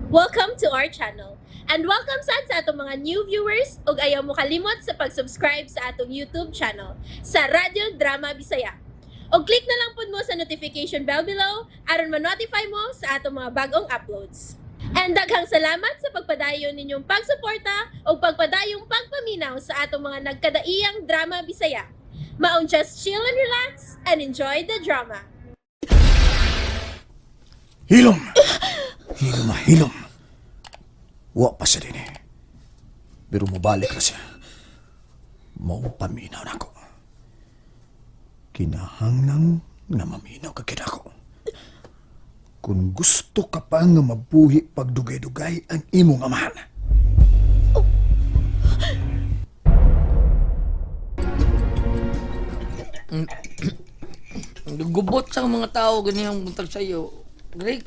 Welcome to our channel. And welcome sad sa atong mga new viewers ug ayaw mo kalimot sa pag-subscribe sa atong YouTube channel sa Radyo Drama Bisaya. Og click na lang pud mo sa notification bell below aron ma-notify mo sa atong mga bagong uploads. And daghang salamat sa pagpadayon ninyong pagsuporta ug pagpadayong pagpaminaw sa atong mga nagkadaiyang drama Bisaya. Maong just chill and relax and enjoy the drama. Hilom! Hilom ah, hilom. Wa pa siya din eh. Pero mobalik na siya. Mao paminaw na ako. Kinahanglang na maminaw ka kita ko. Kung gusto ka pa nga mabuhi pagdugay-dugay ang imong amahan. Gubot sa mga tao ganyan buntag sa iyo. Greg,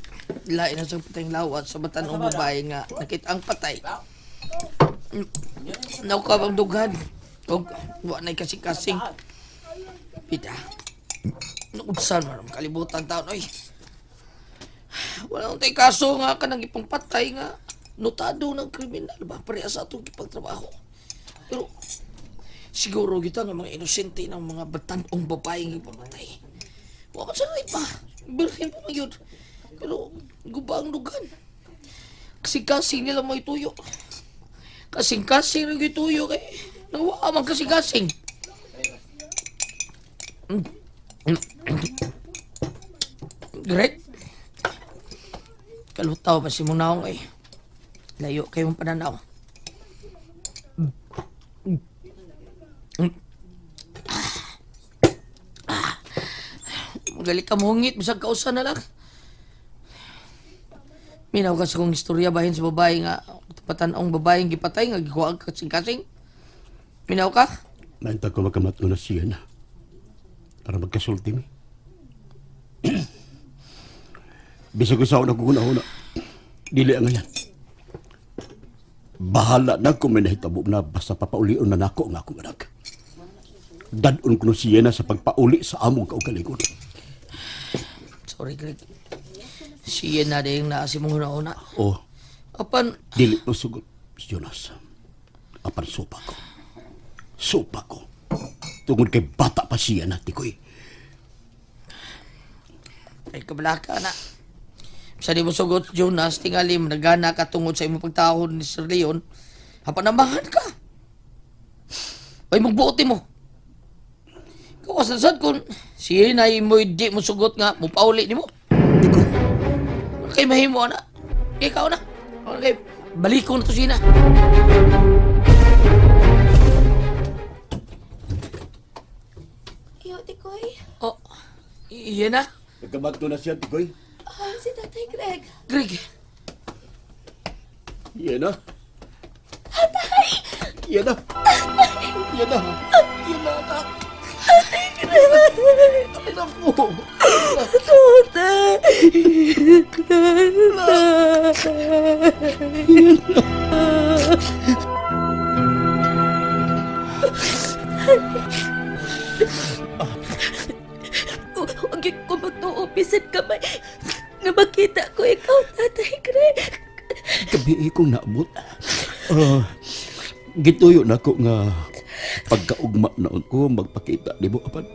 lain na sa patay lawas sa batan ng babae nga nakita ang patay. Naukaw ang dughan. Og wa na'y kasing-kasing. Pita. Naunsan man ang kalibutan taon oy. Wala nang tay kaso nga kanang ipang patay nga notado ng kriminal ba pareha sa atong ipagtrabaho. Pero siguro kita nga mga inosente ng mga batanong babae nga ipapatay. Wa man sa pa. Birhen pa man yun. Pero guba ang dugan. Kasing-kasing nila may tuyo. Kasing-kasing rin yung tuyo kay nawa man kasing-kasing. Greg, kalutaw pa si Munaong eh. Layo kayong pananaw. Magaling ka muhungit, bisag kausa na lang. Minaw ka sa kong istorya bahin sa babae nga patanong babae gipatay nga gikuha ang kasing-kasing. Minaw ka? Naintag ko magkamat na siya na. Para magkasulti mi. Bisag ko sa una kung una-una. Dili ang ngayan. Bahala na kung may nahitabo na basta papaulion na nako ang akong anak. Dadon ko na siya na sa pagpauli sa among kaugalingon. Sorry, Greg. Siya na din na si mong una-una. Oh, Apan, dili po sugot si Jonas. Apan supa ko. Supa ko. Tungod kay bata pa siya na, tikoy. Ay kabalaka na. Sa di mo sugot, Jonas, tingali, nagana ka tungod sa imong pagtahod ni Sir Leon, hapanamahan ka. Ay, magbuoti mo. Kawasan kung siya na mo di mo sugot nga, mupauli ni mo. Tikoy. Wala kay mahimo na. Ikaw na. Wala kay balikon na to siya na. Iyo, Tikoy. Oh, iyan na. Nagkamat na siya, tikoy. Ah, si Tatay Greg. Greg, Yan na. Tatay! Yan na. Yan na. Yan na, anak. Tatay, Anak ko. Tatay! Tatay! Huwag yun ko magtuo, bisan kamay nga makita ko ikaw, Tatay Greg. Gabi kong naabot. Ah, gituyo na ko nga pagkaugma na ko magpakita nimo apan.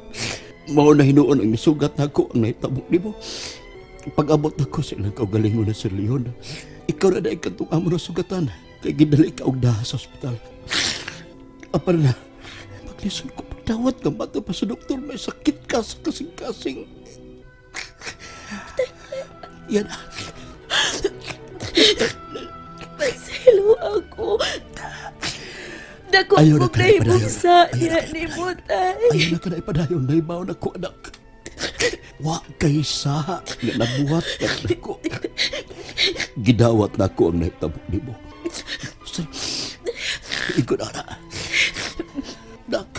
Mao na hinuon ang misugat nako ang nahitabo nimo. Pag-abot nako sa ilang kaugalingon na Sir Leon, ikaw na dahil katong amo na sugatan. Kay gidali ka og daha sa ospital. Apan na, paglisod ko pagdawat nga mata pa sa doktor, may sakit ka sa kasing-kasing. Yan. Pagsilo ako. Dako Ayaw na kong ka na ipadayon. nahimong sa Ayaw na diha ka na ni mo, Tay. Ayaw na ka na ipadayon, naibaw na ko, anak. Wa kay sa nga nabuhat ka nako. Gidawat na ko ang nahitabo nimo. Ikot na na. Nak,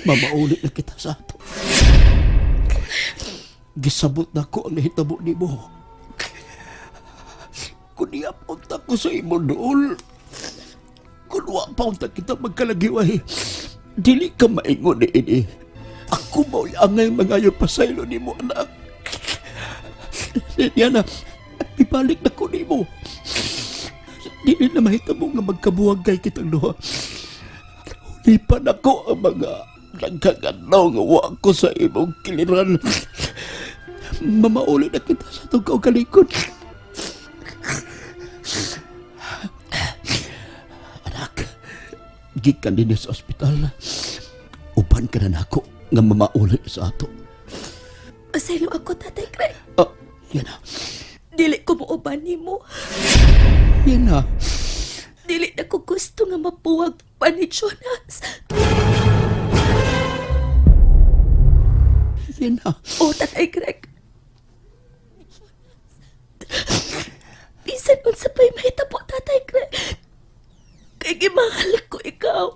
mamauli na kita sa ato. Gisabot na ko ang nahitabo nimo. Kung niyapunta ko sa imo dool, kung wa pa unta kita magkalagiway, dili ka maingon ni ini. Ako mao'y angay mangayo pasaylo nimo, anak. Niya na, Ibalik na ko nimo. Dili na mahitabo nga magkabuwag kay kitang duha. Hulipan ako ang mga nagkagadlaw nga wa ko sa imong kiliran. Mamauli na kita sa itong kaugalingon. Anak, gikan din sa ospital. Uban ka na nako nga mamauli sa ato. Pasaylo ako, Tatay Greg. Ah, yan na. Dili ko muuban nimo. Yan na. Dili na ko gusto nga mapuwag pa ni Jonas. Yan na. O, Tatay Greg. Bisan unsa pa'y mahitabo, Tatay Greg. Kay gimahal ko ikaw.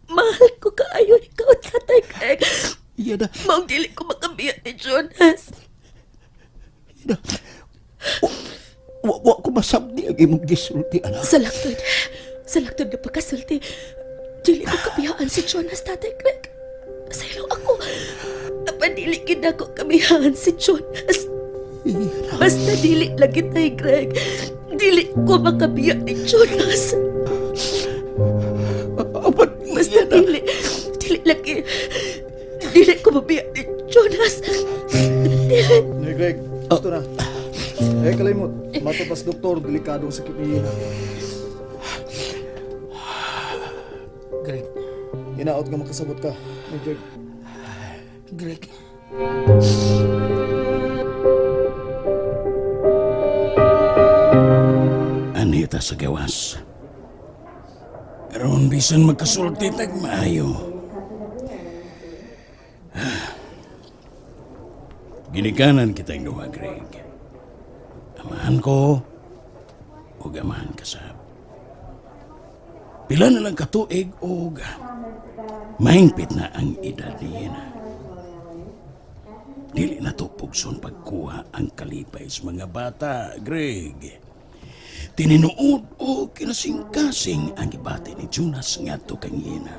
Mahal ko kaayo ikaw, Tatay Greg. Yan na. Maong dili ko makabiya ni Jonas. Yan na. Wa, wa ko masabdi ang imong gisulti, anak. Sa laktod. Sa laktod nga pagkasulti. Dili ko kabiyaan si Jonas, Tatay Greg. Pasaylo ako. Apan dili gid ako kabiyaan si Jonas. Yan na. Basta dili lagi tay Greg. Dili ko makabiya ni Jonas. Apan, Basta yan na. dili. Dili lagi. Dili ko mabiya ni Jonas. Dili. Noy Greg, gusto na. Eh, kalimot. Matupas doktor, delikado ang sakit ni Yena. Greg, Hinaot nga makasabot ka. Noy Greg. Greg. Anita sa gawas. Karon bisan magkasulti tag maayo. Ginikanan kitang duha, Greg. Amahan ko ug amahan ka sab. Pila na lang katuig og mahingpit na ang edad ni Yena. Dili na to pugson pagkuha ang kalipay sa mga bata, Greg. Tininuod o kinasingkasing ang gibati ni Jonas ngadto kang Yena.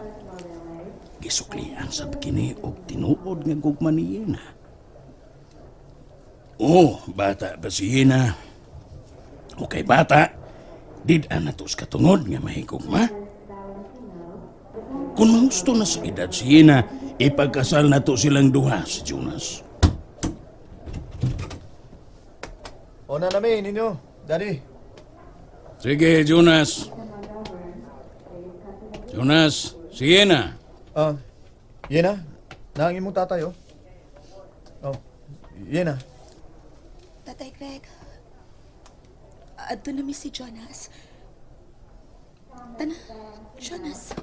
Gisuklian sa kini og tinuod nga gugma ni Yena. Oh, bata ba si Yena? Okay bata, did-an na to sa katungod nga mahigugma. Kung mahusto na sa edad si Yena, ipagkasal na to silang duha si Jonas. O na nami, ninyo. Daddy. Sige, Jonas. Jonas, sige na. Ah, Yena. Naangin mong tatay, oh. Oh, Yena. Tatay Greg. Adto na mi si Jonas. Tana, Jonas.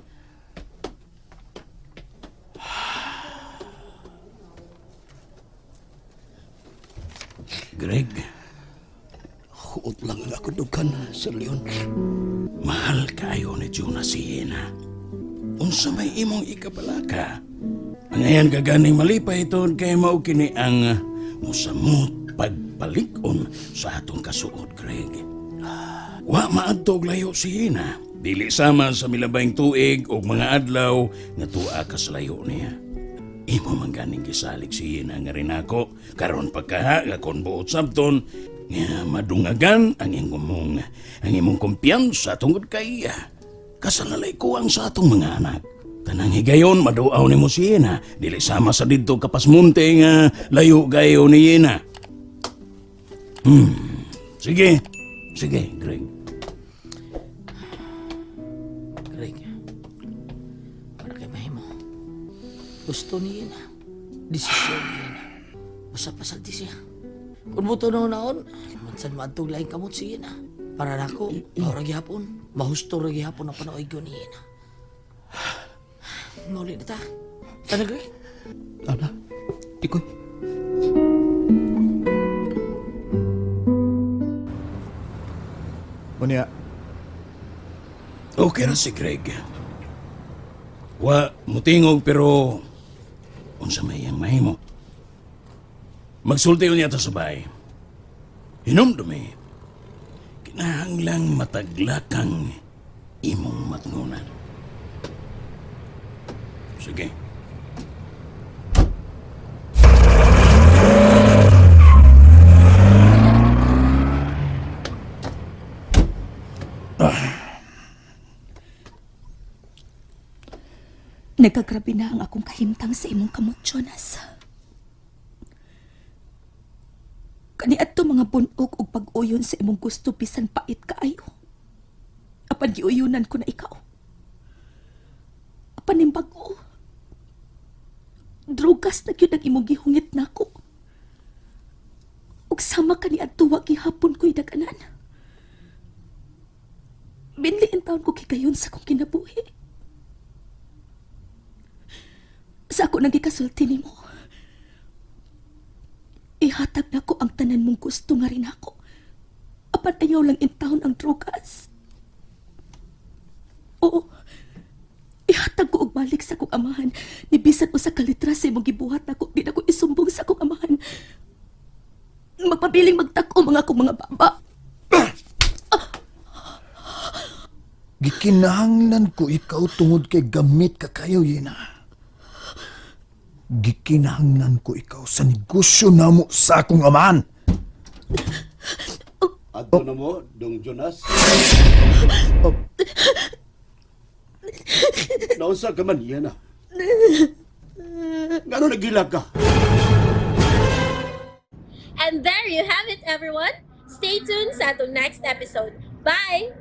Greg, Huot lang ang akong dukan, Sir Leon. mahal kayo ni Jonas si Yena. Unsa may imong ikabalaka? Angayan ka ganing malipay ito kay mao kini ang musamot pagpalikon sa atong kasuod, Greg. Wa maadto og layo si Yena. Dili sama sa milabayng tuig o mga adlaw nga tuwa ka sa layo niya. Imo man ganing gisalig si Yena nga rin ako karon pagkaha nga kon buot sabton nga madungagan ang imong kumpiyansa tungod kay kasalalay ko ang sa atong mga anak. Tanang higayon maduaw nimo si Yena dili sama sa didto kapasmunte nga layo gayo ni Yena. Sige. Sige, Greg. Greg. Para kay mahimo. Gusto ni Yena. Desisyon ni Yena. Basta pasalti siya. Kung mo naon naon, mansan maadtog laing kamot si Yena. Para nako, mao ra gihapon. Mahusto ra gihapon ang panaoy ko ni Yena. Mauli na ta. Tana, Greg. Ana, ikoy. Unya, Okay ra si Greg. Wa mutingog pero unsa may iyang mahimo. Magsulti unya ta sa bahay. Hinumdumi. Kinahanglang mataglakang imong matngunan. Sige. Nagkagrabe na ang akong kahimtang sa imong kamot, Jonas. Kaniadto mga bunog ug pag-uyon sa imong gusto bisan pait kaayo. Apan giuyunan ko na ikaw. Apan ning bag-o. Drugas na gyud ang imong gihungit nako. Ug sama kaniadto wa gihapon ko'y daganan. Binli in taon ko kikayon sa akong kinabuhi. Sa ako nang gikasulti nimo. Ihatag nako ang tanan mong gusto nga rin ako. Apan ayaw lang in taon ang drugas. Oo. Ihatag ko og balik sa akong amahan. Ni bisan usa ka litra sa imong gibuhat nako, di nako isumbong sa akong amahan. Magpabiling magtak-o mga akong mga baba. Gikinahanglan ko ikaw tungod kay gamit ka kayo, Yena. Gikinahanglan ko ikaw sa negosyo namo sa akong amahan. Adto na mo, Dong Jonas. Oh. Naunsa ka man yan ah. Ngano nagilak ka? And there you have it, everyone. Stay tuned sa atong next episode. Bye!